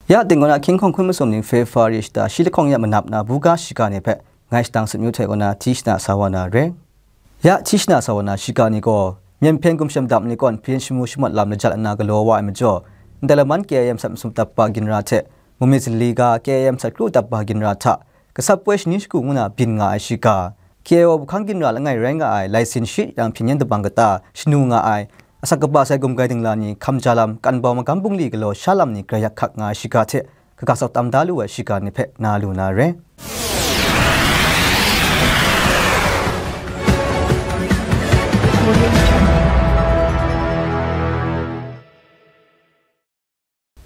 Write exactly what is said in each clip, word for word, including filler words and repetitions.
Ya ting kaw na hkying hkawng hkun masum ning February shata shi lahkawng ya manap na buga shiga ni hpe ngai shadang sut myu hte kaw na hti shana sa wa na re. Ya hti shana sa wa na shiga ni gaw, myen hpyen gumshem dap ni kawn hpyen shamu shamawt lam lajat nna galaw wa ai majaw, ndai laman K I A masat masum dap ba ginra hte, mumi zali ga K I A masat kru dap ba ginra hta, gasat poi shani shagu ngu na byin nga ai shiga, K I O hpang ginra langai rai nga ai, laisin shi yang hpyen yen dabang kata shanu nga ai, asak kaba sai gumgai dingla ni hkam ja lam, kan bau magam bungli galaw sha lam ni grai yak hkak nga ai shiga hte, kaga sawk tam da lu ai shiga ni hpe na lu na re.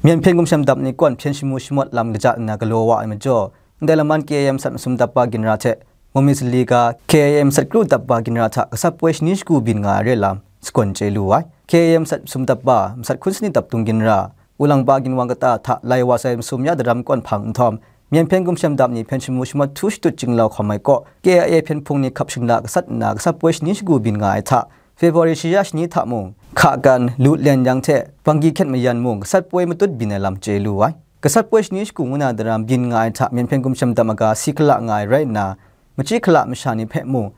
Myen hpyen gumshem dap ni kawn hpyen shamu shamawt lam kaja nna galaw wa ai majaw, ndai laman K I A masat masum dap ba ginra hte, mumi zali ga K I A masat kru dap ba ginra hta gasat poi shani shagu byin nga ai re lam, sagawn chye lu ai. K I A masat masum dap ba, masat hkun sani dap dung ginra, Ulang ba ginwang kata hta lai wa sai masum ya daram kawn hpang nhtawm, myen hpyen gumshem dap ni hpyen shamu shamawt htu shatut jinglau hkawm ai kaw, K I A hpyen hpung ni hkap shingla gasat nna gasat poi shani shagu byin nga ai hta, February shi ya shani hta mung, hka kan, lu len yang hte, banggi hkyet mayan mung, gasat poi matut byin ai lam chye lu ai. Gasat poi shani shagu ngu na daram byin nga ai hta myen hpyen gumshem dap maga si hkala nga ai rai nna, machyi hkala masha ni hpe mung,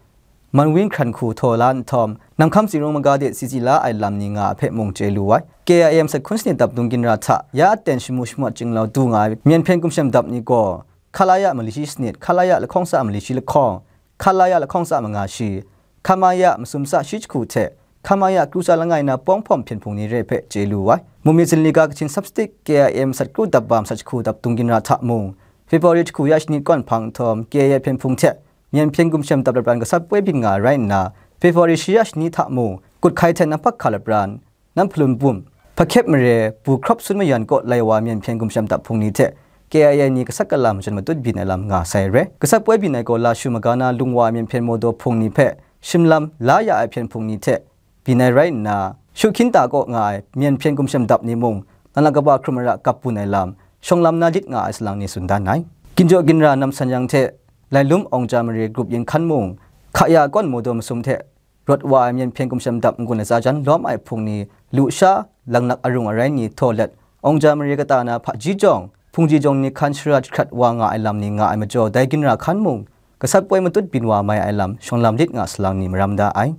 man win hkran hku htaw la nhtawm, nanghkam tsingrung maga de si si la ai lam ni nga ai hpe mung chye lu ai. K I A masat hkun sani dap dung ginra hta ya aten shamu shamawt jinglau du nga ai myen hpyen gumshem dap ni gaw, Khalaya mali shi sanit, Khalaya lahkawng sa mali shi lahkawng, Khalaya lahkawng sa manga shi, Khamaya masum sa shi jahku hte, Khamaya kru sa langai na pawng hpawm hpyen hpung ni re hpe chye lu ai. Mumi zinli ga Kachin Sapstik K I A masat kru dap ba masat jahku dap dung ginra hta mung, February jahku ya shani kawn hpang nhtawm K I A hpyen hpung hte myen hpyen gumshem dap lapran gasat poi byin nga ai rai nna, February shi ya shani hta mung, kut hkai hte nampak hka lapran, nam hpalun bum, hpa hkyep mare, bu hkrawp sun mayan kaw lai wa myen hpyen gumshem dap hpung ni hte K I A ni gasat gala majan matut byin ai lam nga sai re. Gasat poi byin ai gaw Lashu maga na lung wa ai myen hpyen mawdaw hpung ni hpe shim lam la ya ai hpyen hpung ni hte byin ai rai nna, shu hkyin ta kaw nga ai myen hpyen gumshem dap ni mung, na la kaba hkrum ai ra kap bun ai lam, shawng lam na lit nga ai salang ni tsun dan ai. Ginjaw ginra nam san yang hte, lailum awng ja mare grup yin hkan mung, hka ya kawn mawdaw masum hte, rawt wa ai myen hpyen gumshem dap n-gun latsa jan lawm ai hpung ni, lu sha, langlak arung arai ni htaw let, awng ja mare kata na hpaji jawng, hpungji jawng ni hkan shara jahkrat wa nga ai lam ni nga ai majaw, dai ginra hkan mung, gasat poi matut byin wa mai ai lam, shawng lam lit nga salang ni maram da ai.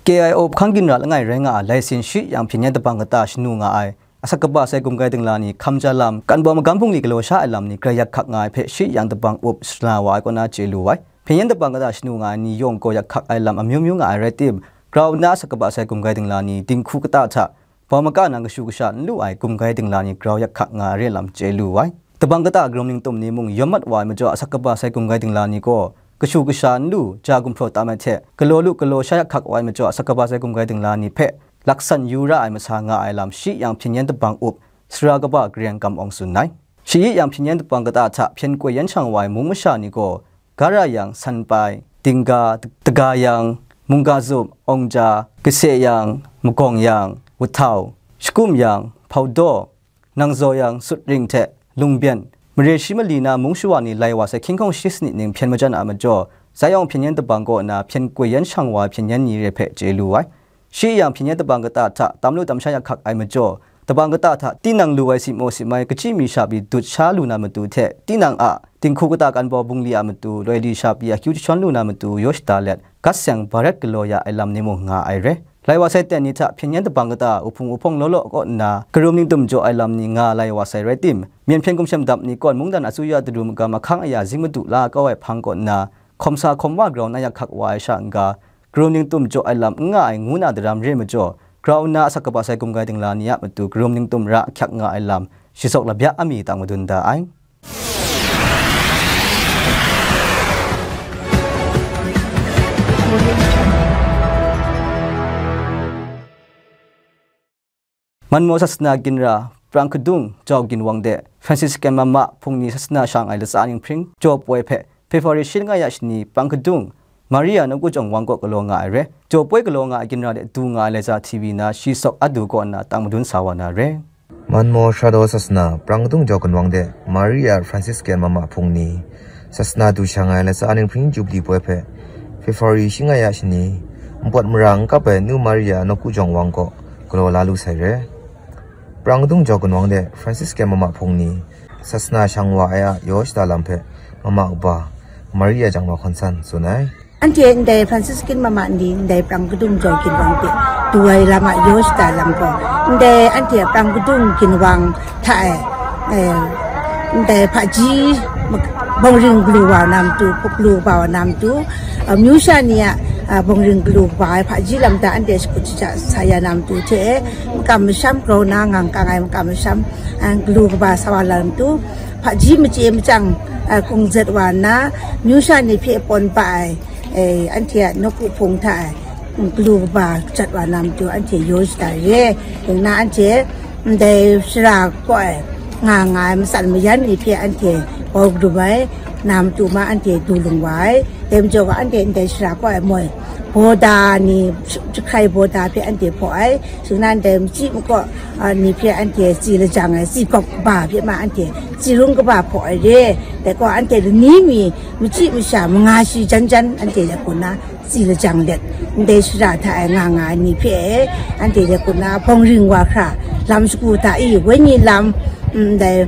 K I O hpang ginra langai rai nga ai laisin shi yang hpyen yen dabang kata shanu nga ai, asak kaba sai gumgai dingla ni hkam ja lam, kan bau magam bungli galaw sha ai lam ni grai yak hkak nga ai hpe shi yang dabang up shana wa ai kaw na chye lu ai. Hpyen yen dabang kata shanu nga ai ni yawng gaw yak hkak ai lam amyu myu nga ai rai tim, grau nna asak kaba sai gumgai dingla ni dinghku kata hta, bau maka nang kashu kasha n lu ai gumgai dingla ni grau yak hkak nga ai re lam chye lu ai. Dabang kata karum ningtum ni mung yawm mat wa ai majaw, asak kaba sai gumgai dingla ni gaw, kashu kasha n lu, ja gumhpraw tam ai hte, galaw lu galaw sha yak hkak wa ai majaw, asak kaba sai gumgai dingla ni hpe laksan yu ra ai masa nga ai lam, shi yang hpyen yen dabang up, sara kaba Karen Kam Awng tsun ai. Shi yang hpyen yen dabang kata hta hpyen koi yan shang wa ai mung masha ni gaw, Gara yang, Sanpai, Dingga, Dega yang, Mungga Zup, Awngja, Kase yang, Magawng yang, Wuthau, Shakum yang, Hpaudaw, Nangzaw yang, Sutring hte Lungbyen, mare shi mali na mung shawa ni lai wa sai hkying hkawng shi sanit ning hpyen majan a majaw, Zayawng hpyen yen dabang kaw na hpyen koi yan shang wa ai hpyen yen ni re hpe chye lu ai. Shi yang hpyen yen dabang kata hta tam lu tam sha yak hkak ai majaw, dabang kata hta tinang lu ai si maw si mai kachyi mi sha pyi dut sha lu na matu hte, tinang a dinghku kata kan bau bungli a matu loi li sha pyi akyu jashawn lu na matu yaw shada let, gat seng baret galaw ya ai lam ni mung nga ai re. Lai wa sai ten ni hta hpyen yen dabang kata uhpung uhpawng law law kaw nna, karum ningtum jaw ai lam ni nga lai wa sai rai tim, myen hpyen gumshem dap ni kawn mungdan asuya daru magam ahkang aya zing madu la kau ai hpang kaw nna, hkawm sa hkawm wa grau na yak hkak wa ai sha n-ga, karum ningtum jaw ai lam n nga ai ngu na daram re majaw, grau nna asak kaba sai gumgai dingla ni a matu karum ningtum ra ahkyak nga ai lam, shi sawk labya a mi tang madun da ai. Manmaw sasana ginra, Prang Kadung Jau Ginwang de Franciscan Mama hpung ni sasana shang ai latsa ninghpring jaw poi hpe February shi nga ya shani Prang Kadung Maria nawku jawng wang kaw galaw nga ai re. Jaw poi galaw nga ai ginra de du nga ai Laiza T V na shi sawk a du kaw nna tang madun sa wa na re. Manmaw Sharadaw sasana, Prang Kadung Jau Ginwang de Maria Franciscan Mama hpung ni Sasana du shang ai latsa ninghpring Jubli poi hpe February shi nga ya shani, npawt mara n kap ai Nu Maria nawku jawng wang kaw galaw la lu sai re. Prang kadung jau gunwang de Franciscan mama hpung ni sasana shang wa ai a yaw shada lam hpe mama kaba Maria Jangwa Hkawn San tsun ai. Anhte ndai Franciscan mama ni ndai prang kadung jau ginwang hpe du ai lam a yaw shada lam gaw, ndai anhte prang kadung ginwang hta e, eh, ndai hpaji mak-, bawngring galu wa na matu, galu wa na matu, ah, amyu sha ni a, ah, bawngring galu wa ai hpaji lam hta anhte shakut shaja sa ya na matu hte, makam masham grau na ngang kang ai makam masham, ah, galu kaba sa wa na matu, hpaji machye machyang, ah, kungzet wa nna, amyu sha ni hpe pawn pa ai, eh, anhte a nawku hpung hta e, galu kaba jat wa na matu anhte yaw shada re. Ding na anhte ndai shara kaw e nga nga ai matsan mayan ni hpe anhte bau gadum ai na matu ma anhte du lung wa ai. Dai majaw ga anhte ndai shara kaw e moi boda ni, jahkrai boda hpe anhte hpaw ai. Shing na ndai machyi makaw, ah, ni hpe anhte tsi lajang ai, tsi gawp kaba hpe ma anhte tsi rung kaba hpaw ai re. Dai gaw anhte lani mi machyi masha manga shi jan jan anhte yakun na tsi lajang let, ndai shara hta e nga nga ai ni hpe anhte yakun na bawngring wa hkra, lam shagu hta i, wenyi lam, mm, ndai,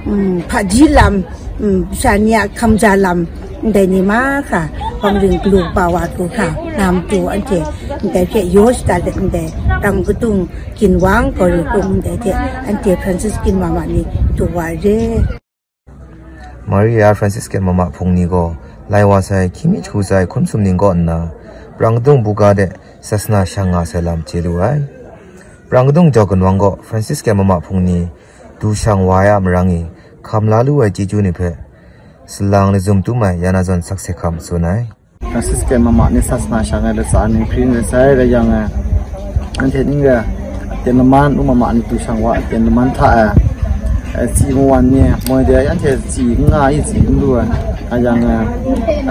mm, hpaji lam, mm, sha ni a hkamja lam, ndai ni mahkra bawngring galu kaba wa hkra na matu anhte ndai hpe yaw shada let, ndai prang kadung ginwang gaw ri hkum ndai hte anhte Franciscan mama ni du wa re. Maria Franciscan mama hpung ni gaw lai wa sai hkying mi jahku sai hkun sum ning kaw nna, prang kadung buga de sasana shang nga sai lam chye lu ai. Prang kadung jau gunwang gaw Franciscan mama hpung ni du shang wa ai a marang e hkam la lu ai chyeju ni hpe salang lazum tum ai ya na zawn sakse hkam tsun ai. Franciscan mama ni sasana shang ai latsa ni hpring rai sai rai yang, eh, anhte ning re, aten laman nu mama ni du shang wa, aten laman hta e, eh, tsi mawan ni moi de, anhte tsi n nga i, tsi n lu ai. A yang, eh,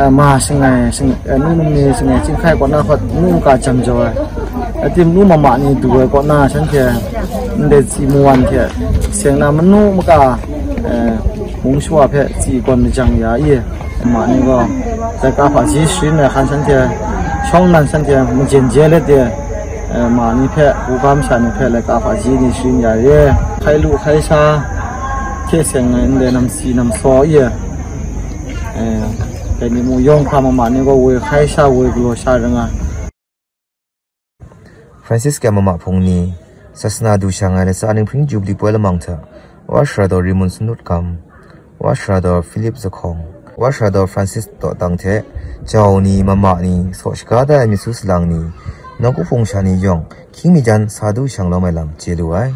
eh, ma shangai, shang-, eh, nu num ni shangai chyinghkai kaw na hkawt nu ka jam jau ai. Atim nu mama ni du ai kaw na shanhte ndai tsi mawan hte seng na manu maka, eh, mung shawa hpe tsi gawn majang ya i. Ma ni gaw laika hpaji sharin ai hkan shanhte, shawng nnan shanhte majen je let de, eh, ma ni hpe, hkungga masha ni hpe laika hpaji ni sharin ya re. Hkai lu hkai sha hte seng ai ndai namsi namsaw i, eh, dai ni mung yawng hkra mama ni gaw woi hkai sha, woi galaw sha ring ai. Franciscan mama hpung ni sasana du shang ai latsa ninghpring Jubli poi lamang hta, Wa Shara Daw Rimun Sanut Kam, Wa Shara Daw Philip Zahkawng, Wa Shara Daw Francis Dawtang hte jau ni, mama ni, saw shaga da ai myit su salang ni, nawku hpung sha ni yawng hkying mi jan sa du shang lawm ai lam chye lu ai.